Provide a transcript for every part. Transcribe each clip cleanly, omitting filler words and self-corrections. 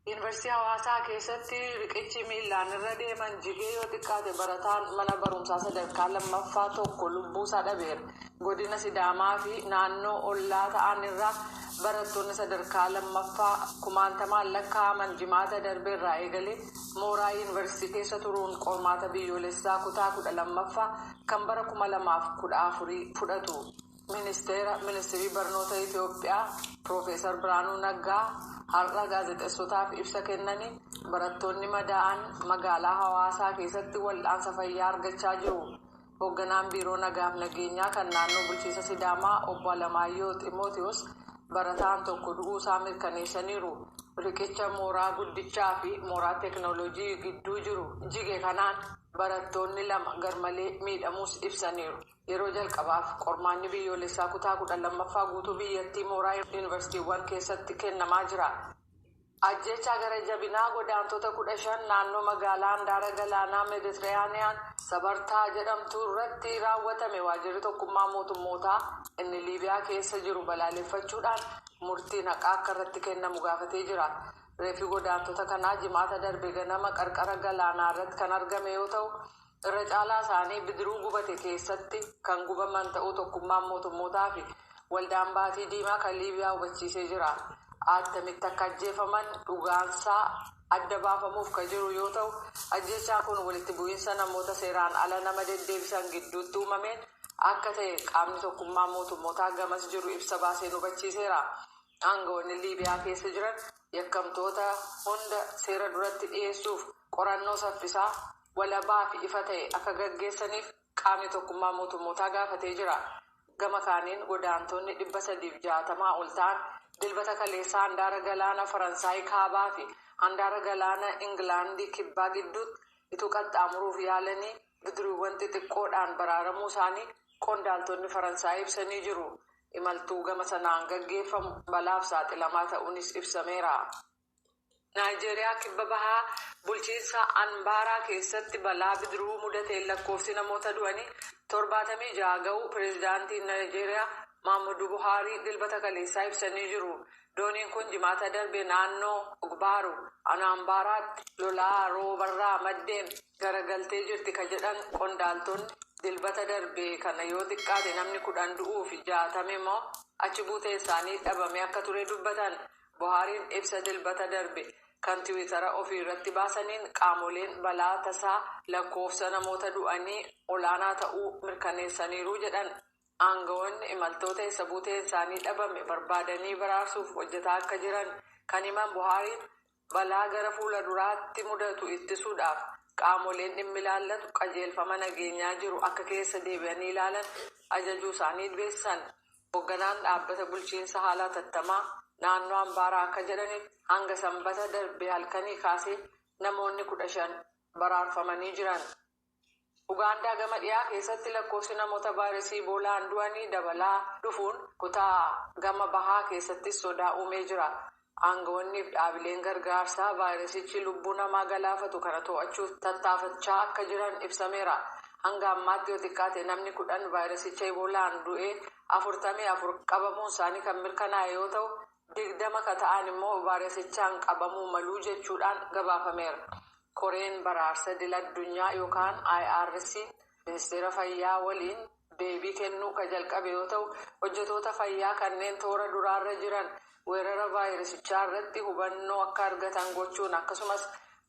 Yuunivarsiitii Hawaasaa keessatti riqichi miillaan irra deeman jigee yoo xiqqaate barataan mana barumsaa sadarkaa lammaffaa tokko lubbuusaa dhabeera. Godina Sidaamaa fi naannoo ollaa ta'an irraa barattoonni sadarkaa lammaffaa kumaantamaan lakkaa'aman Jimaata darbe irraa eegalee mooraa yuunivarsiitii keessa turuun qormaata biyyoolessaa kutaa 12ffaa kan bara 2014 fudhatu. Ministeera Ministirii Barnoota Itoophiyaa Piroofeesar Biraanuu Naggaa har'a gaazexeessotaaf ibsa kennaniin barattoonni madaa'an magaalaa Hawaasaa keessatti wal'aansa fayyaa argachaa jiru. Hoogganaan Biiroo Nagaaf Nageenyaa kan naannoo bulchiinsa Sidaamaa Obbo Alamaayyoo Ximootiyoos barataan tokko du'uusaa mirkaneessaniiru. Riqicha mooraa guddichaa fi mooraa teekinooloojii gidduu jiru jige kanaan barattoonni lama garmalee miidhamuus ibsaniiru. Yeroo jalqabaaf qormaanni biyyoolessaa kutaa 12ffaa guutuu biyyattii mooraa yuunivarsiitiiwwan keessatti kennamaa jira. Ajjeechaa gara jabinaa godaantota 15 naannoo magaalaa handaara galaanaa Meeditiraaniyaan Sabartaa jedhamtu irratti raawwatame waajjirri tokkummaa mootummootaa inni Liibiyaa keessa jiru balaaleffachuudhaan murtiin haqaa akka irratti kennamu gaafatee jira. Reeffi godaantota kanaa Jimaata darbe ganama qarqara galaanaa irratti kan argame yoo ta'u, irra caalaa isaanii bidiruu gubate keessatti kan gubaman ta'uu tokkummaan mootummootaa fi waldaan baatii diimaa kan Liibiyaa hubachiisee jira. Attamitti akka ajjeefaman dhugaansaa adda baafamuuf kan jiru yoo ta'u, ajjeechaan kun walitti bu'iinsa namoota seeraan ala nama deddeebisan gidduutti uumameen akka ta'e qaamni tokkummaa mootummootaa gamas jiru ibsa baaseen hubachiiseera. Aangawoonni Liibiyaa keessa jiran yakkamtoota hunda seera duratti dhiyeessuuf qorannoo saffisaa walabaa fi ifa ta'e akka gaggeessaniif qaamni tokkummaa mootummootaa gaafatee jira. Gama kaaniin godaantonni 360 ol ta'an Dilbata kaleessaa handaara galaana Faransaay kaabaa fi handaara galaana Ingilaandii kibbaa gidduutti ituu qaxxaamuruuf yaalanii bidiruuwwan xixiqqoodhaan baraaramuu isaanii qondaaltonni Faransaay ibsanii jiru. Imaltuu gama sanaan gaggeeffamu balaaf saaxilamaa ta'uunis ibsameera. Naayijeeriyaa kibba bahaa bulchiinsa Anbaaraa keessatti balaa bidiruu mudateen lakkoofsi namoota du'anii 76 ga'uu pireezidaantiin Naayijeeriyaa Maammaduu Buhaarii Dilbata kaleessaa ibsanii jiru. Dooniin kun Jimaata darbe naannoo Ogbaaru Anaambaaraatti lolaa roobarraa maddeen garagaltee jirti ka jedhan qondaaltonni, Dilbata darbe kana yoo xiqqaate namni 10 du'uu fi 60 immoo achi buuteen isaanii dhabamee akka ture dubbatan. Buhaariin ibsa Dilbata darbe kan tiwiitara ofii irratti baasaniin qaamoleen balaa tasaa lakkoofsa namoota du'anii olaanaa ta'uu mirkaneessaniiru jedhan. Aangawoonni imaltoota eessa buuteen isaanii dhabame barbaadanii baraarsuuf hojjetaa akka jiran kan himan Buhaariin, balaa gara fuula duraatti mudatu ittisuudhaaf qaamoleen dhimmi ilaallatu qajeelfama nageenyaa jiru akka keessa deebi'anii ilaalan ajajuu isaanii beeksisan. Hoogganaan dhaabbata bulchiinsa haala hatattamaa naannoo Ambaaraa akka jedhanitti hanga Sanbata darbe halkanii kaasee namoonni 15 baraarfamanii jiran. Ugaandaa gama dhiyaa keessatti lakkoofsi namoota vaayirasii Iboolaan du'anii dabalaa dhufuun kutaa gama bahaa keessattis sodaa uumee jira. Aangawoonnii fi dhaabileen gargaarsaa vaayirasichi lubbuu namaa galaafatu kana to'achuuf tattaafachaa akka jiran ibsameera. Hanga ammaatti yoo xiqqaate namni 10 vaayirasicha Iboolaan du'ee 44 qabamuun isaanii kan mirkanaa'e yoo ta'u, 20 ka ta'an immoo vaayirasichaan qabamuu maluu jechuudhaan gabaafameera. Koreen baraarsa idil addunyaa yookaan IRC ministeera fayyaa waliin deebii kennuu ka jalqabe yoo ta'u, hojjetoota fayyaa kanneen toora duraarra jiran weerara vaayirasichaa irratti hubannoo akka argatan gochuun akkasumas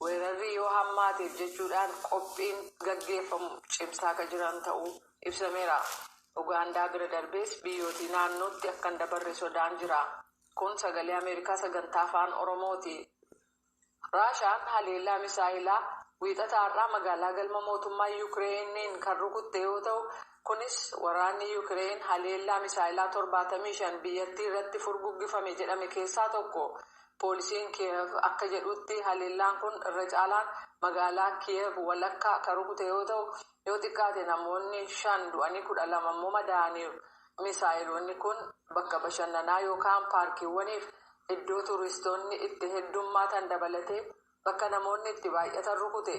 weerarri yoo hammaateef jechuudhaan qophiin gaggeeffamu cimsaa ka jiran ta'uu ibsameera. Ugaandaa bira darbees biyyootii naannootti akka hin dabarre sodaan jira. Kun Sagalee Ameerikaa sagantaa Afaan Oromooti. Raashaan haleellaa misaayilaa Wiixata har'aa magaalaa galma mootummaa Yukireeniin kan rukutte yoo ta'u, kunis waraanni Yukireen haleellaa misaayilaa 75 biyyattii irratti furguggifame jedhame keessaa tokko. Poolisiin Kiyev akka jedhutti haleellaan kun irra caalaan magaalaa Kiyev walakkaa kan rukute yoo ta'u, yoo xiqqaate namoonni 5 du'anii 12 immoo madaa'aniiru. Misaayiloonni kun bakka bashannanaa yookaan paarkiiwwaniif iddoo turistoonni itti heddummaatan dabalatee bakka namoonni itti baay'atan rukute.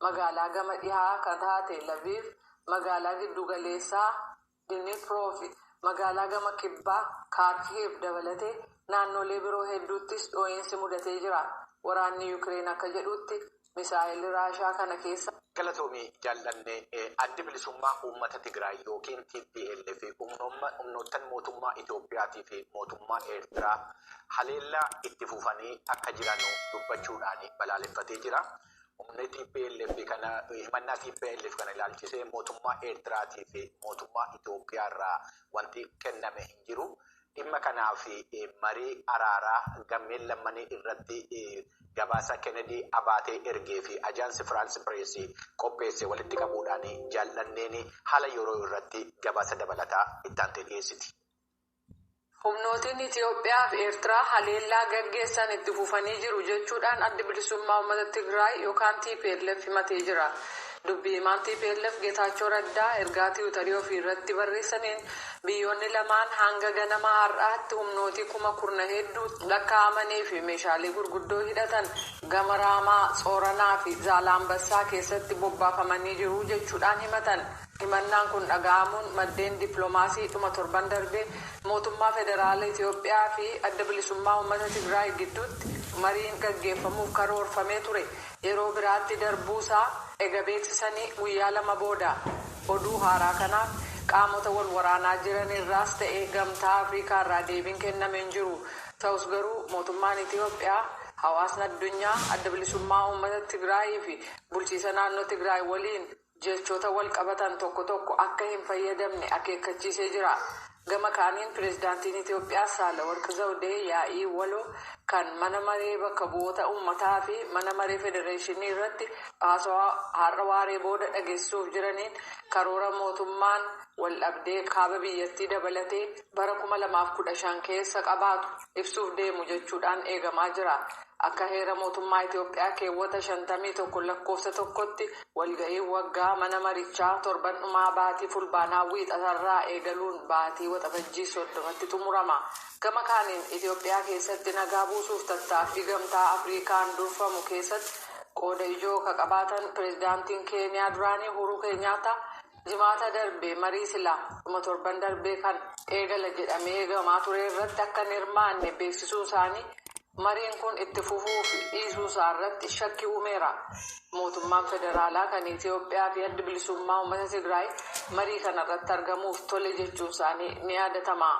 Magaalaa gama dhihaa kan taate Laviiv, magaalaa giddugaleessaa Diniproo fi magaalaa gama kibbaa Kaarkiiv dabalatee naannolee biroo hedduuttis dhoo'insi mudatee jira. Waraanni Yuukireen akka jedhutti misaa'illi Raashaa kana keessa. Galatoomii jaallannee addi bilisummaa uummata Tigraay yookiin TPLF humnoottan mootummaa Itoophiyaatii fi mootummaa Eertiraa haleellaa itti fufanii akka jiran dubbachuudhaan balaaleffatee jira. Humni TPLF kana himannaa TPLF kana ilaalchisee mootummaa Eertiraatii fi mootummaa Itoophiyaa irraa wanti kenname hin jiru. Dhimma kanaaf marii araaraa gammeen lammanii irratti gabaasa Kennedy Abaatee ergee fi Ajaansi Firaansi Pireesii qopheesse walitti qabuudhaan jaallanneen haala yeroo irratti gabaasa dabalataa itti aantee dhiyeessiti. Humnootiin Itoophiyaa fi Eertiraa haleellaa gaggeessan itti fufanii jiru jechuudhaan addi bilisummaa uummata Tigraay yookaan TPLF himatee jira. Dubbii himaan TPLF Geetaachoo Raddaa ergaa tiwiitarii ofii irratti barreessaniin biyyoonni lamaan hanga ganama har'aatti humnootii 40,000 hedduu lakkaa'amanii fi meeshaalee gurguddoo hidhatan gama Raamaa, Tsooranaa fi Zaalaambassaa keessatti bobbaafamanii jiru jechuudhaan himatan. Himannaan kun dhaga'amuun maddeen dippiloomaasii dhuma torban darbee mootummaa federaala Itoophiyaa fi adda bilisummaa uummata Tigraay gidduutti mariin gaggeeffamuuf karoorfamee ture yeroo biraatti darbuusaa ega beeksisanii guyyaa 2 booda. Oduu haaraa kanaaf qaamota wal waraanaa jiran irraas ta'e gamtaa Afrikaa irraa deebiin kenname hin jiru. Ta'us garuu mootummaan Itoophiyaa hawaasni addunyaa adda bilisummaa uummata Tigraayii fi bulchiisa naannoo Tigraay waliin jechoota wal qabatan tokko tokko akka hin fayyadamne akeekkachiisee jira. Gama kaaniin pireezidaantiin Itoophiyaa Saahilawarq Zawudee yaa'ii waloo kan mana maree bakka bu'oota uummataa fi mana maree federeeshinii irratti haasawaa har'a waaree booda dhageessisuuf jiraniin karoora mootummaan wal dhabdee kaaba biyyattii dabalatee bara 2015 keessa qabaatu ibsuuf deemu jechuudhaan eegamaa jira. Akka heera mootummaa Itoophiyaa keewwata 51 lakkoofsa 1tti walga'ii waggaa mana marichaa torban dhumaa baatii fulbaanaa wiixatarraa eegaluun baatii waxabajjii 30tti xumurama. Gama kaaniin Itoophiyaa keessatti nagaa buusuuf tattaaffii gamtaa Afrikaan durfamu keessatti qooda ijoo ka qabaatan pireezidaantiin Keeniyaa duraanii Uhuru Keenyaataa jimaata darbee marii silaa dhuma torban darbee kan eegala jedhamee eegamaa ture irratti akka hin hirmaanne beeksisuu isaanii. Mariin kun itti fufuu fi dhiisuu isaa irratti shakkii uumeera. Mootummaan federaalaa kan Itoophiyaa fi adda bilisummaa uummata Tigraay marii kana irratti argamuuf tole jechuun isaanii ni yaadatama.